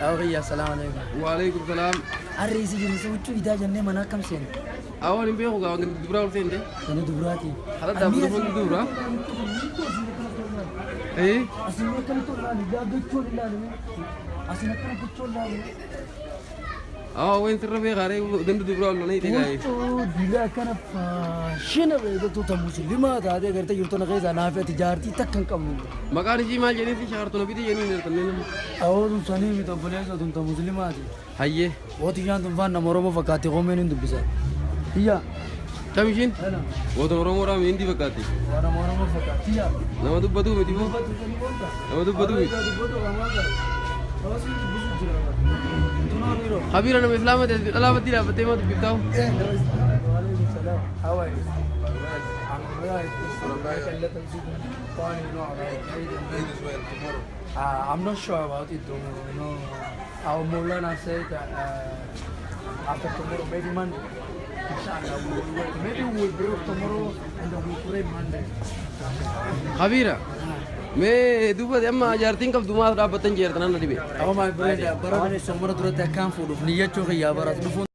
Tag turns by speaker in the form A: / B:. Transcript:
A: Yaa kiyya, assalaamu alaikum.
B: Waalaikum salaam.
A: Harri isi jiru isa huccuu idaa jennee mana akkam seene?
B: Awwan hin beeku gaa gandi dubraa ol seente.
A: Gandi dubraati.
B: Haala dhaabbata fuulli dubraa. Eh?
A: Asin akkamitti ol ilaalu? Yaa gochuu ol ilaalu. Asin akkana gochuu ol ilaalu.
B: Awwa wayin sirra beekaa ree gandi dubraa ol lolanii ta'e.
A: Huccuu dila akkana faashina beekatu ta muslimaa taatee gartee jirtu na keessaa naaf ati jaartii takka hin qabnu.
B: Maqaan ishii maal jedhanii si shakartu na biti jedhanii hin ertannee nama.
A: Awoo tun sanii miti obboleessa, tun ta muslimaati.
B: Hayyee.
A: Wooti ishaan tun faan nama Oromoo fakkaatti, koomeen hin dubbisa. Tiyya.
B: Kam ishiin? Wootuma Oromoodhaa mi hindi fakkaatti?
A: Waa nama Oromoo fakkaatti. Tiyya.
B: Nama dubbatuu miti moo? Nama dubbatuu miti. Habiira nama Islaama ta'e dhalaa baddii dhaabbattee maa dubbiftaa?
A: How are you? I'm alright. Fine, alright. I'm not sure about it though. Our Maulana said that after tomorrow, maybe Monday. Inshallah, we will wait. Maybe we will break tomorrow and then we pray Monday.
B: Habiira. Mee duuba amma jaartiin qabdu maaf dhaabbattan jeertan anna dhibe.
A: Oh my friend, bara soomana duratti akkaan fuudhuuf niyyachuu kiyyaa bara dhufuun.